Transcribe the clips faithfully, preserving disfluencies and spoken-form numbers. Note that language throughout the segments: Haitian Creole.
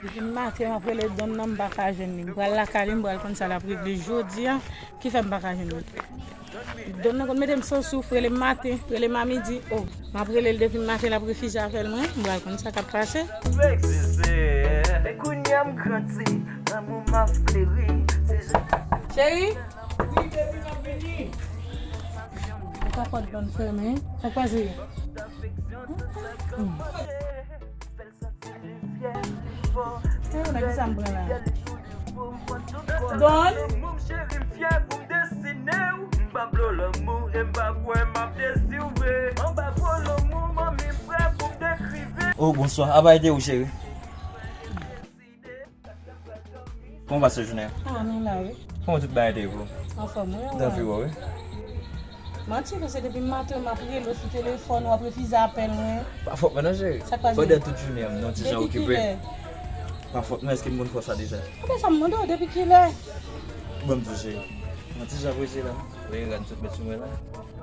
Depi maten, m ap rele Don nan, m pa ka jwenn li. M pral lakay li, m pral konn sa l ap regle jodi a, ki fè m pa ka jwenn li. Don nan konn mete m san souf, rele m maten, rele m a midi. O, m ap rele l depi maten, l ap refize apèl mwen, m pral konn sa k ap pase. Cheri? Ou ka pot Don fèmen, sa k pase? Hmm. Nan kisa m pran la? Don? Oh, bonswa. Apa ete ou, cheri? Kòman w pase jounen an? Ah, nou la, wi. Kòman tout bagay te ye pou ou? Anfòm, wi. Tanpri, wi. Manti, paske depi maten, m ap rele w sou telefòn, w ap refize apèl mwen. Pa fòt mwen non, cheri. Sa k pase? Pandan tout jounen an, m nan ti jan okipe. Depi kilè? Pa fòt mwen, èske m konn fè w sa deja? Anben sa m mande w, depi kilè? Bon, m di w, cheri. M nan ti jan prese la. Ou wè rad m sot met sou mwen la?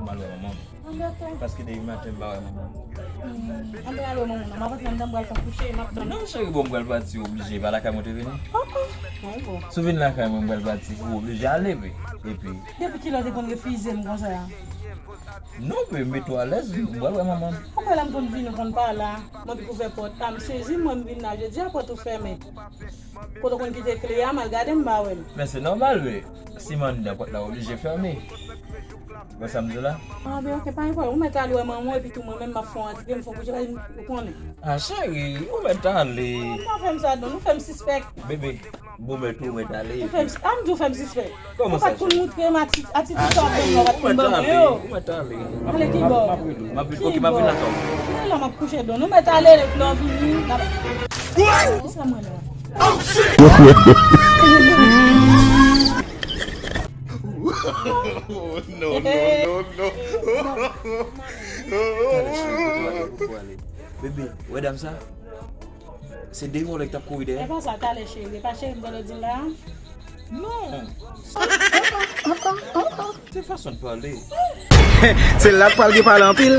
M al wè manman m. Anben, oke. Paske depi maten, m pa wè manman m. Hmm. Anben, al wè manman w non. M ap antre anndan, m pral fè kouche, m ap tann. Non, cheri, bon, m pral pati, oblije. Pa lakay mwen te vini? Oh, oh. Mwen bon. Si w vin lakay mwen, m pral pati, ou oblije ale, wi. Epi, Depi kilè w te konn refize m konsa a? Non, men mete w alèz, m pral wè manman m. Ou kwè lè m konn vini, ou konn pa la? Mwen vin ouvè pòt la, m sezi, mwen m vin la, jodi a pòt ou fèmen. Kote w konn kite kle a, m al gade, m pa wè l. Men se nòmal, wi. Si m anndan, pòt la oblije fèmen. Wè sa m di w la? Ah, ben, oke, pa gen pwoblèm. Ou mèt al wè manman w, epi tou mwen menm, m ap fè yon antre, m fè yon kouche, ou konnen. Ah, cheri, ou mèt ale. Non, pa fè m sa, Don, ou fè m sispèk. Bebe, Bon, men tou mwen t ale. Ou fè m, a m di w fè m sispèk. Kòman sa, cheri? Ou pa t konn moutre m ati-, atitid sa w ap ban mwen, ou pa t konn ban mwen yo. Ou mèt ale. Ale ki bò? M ap rele w. M ap vin, oke, m ap vin lakay w. Ki bò? Lè m ap kouche, Don, ou mèt ale, lè w vini, n ap... Kisa mwen la? Non, non, non, non. Talè, cheri, kote w ale? Ou pral ale? Bebe, wè dam sa? Se de vòlè k t ap kouri dèyè. E pa sa, talè cheri, e pa cheri m t ap di la? Non. Se fason l pale. Se la k pral gen pale anpil.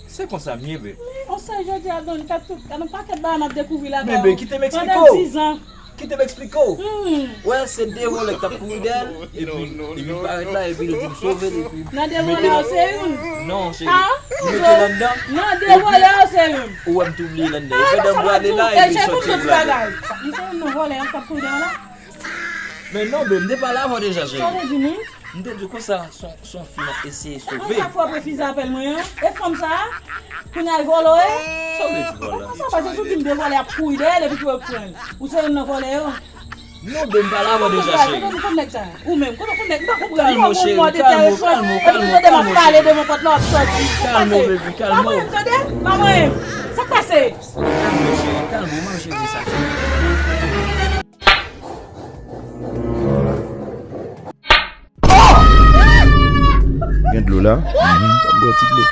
Se konsa m ye, bebe. Men, on sèl jodi a, Don, k ap tout, nan pakèt bagay m ap dekouvri la, bebe, kite m eksplike w. Pandan dizan. Kite m eksplike w. Hmm. Wè, se de vòlè k t ap kouri dèyè l, epi li vin parèt la, epi li di m sove l, epi... Nan de vòlè yo se youn? Non, cheri. Ah, li mete l anndan. Nan de vòlè yo se youn. Ou wè m tou bliye l anndan. E pandan m prale la, epi l soti pou l ale. Li se youn nan vòlè yo k ap kouri dèyè w la? Men non, bebe, m te pale avè w deja, cheri. Sa w te di m, wi? M te di w konsa, se yon, se yon fi m ap eseye sove. Sa fè w ap refize apèl mwen an? E fanm sa a? Kounye a l vòlè w ye? Sa w vle di vòlè? Kòman sa pase sou di m de vòlè ap kouri dèyè l epi tou yo pran l? Ou se youn nan vòlè yo? Non, bebe, m pale avè w deja, cheri. Kote w konn nèg sa? Ou menm, kote w konn nèg? M pa konprann. Kalme w, cheri, kalme w, kalme w, kalme w. Ou tande m ap pale devan pòt la, w ap sòti. Kalme w, bebe, kalme w. Pa mwen, tande? Pa mwen. Sa k pase? Kalme w, cheri, kalme w, m ap jere sa. Gen dlo la? Mhm. Sa m bwè ti dlo.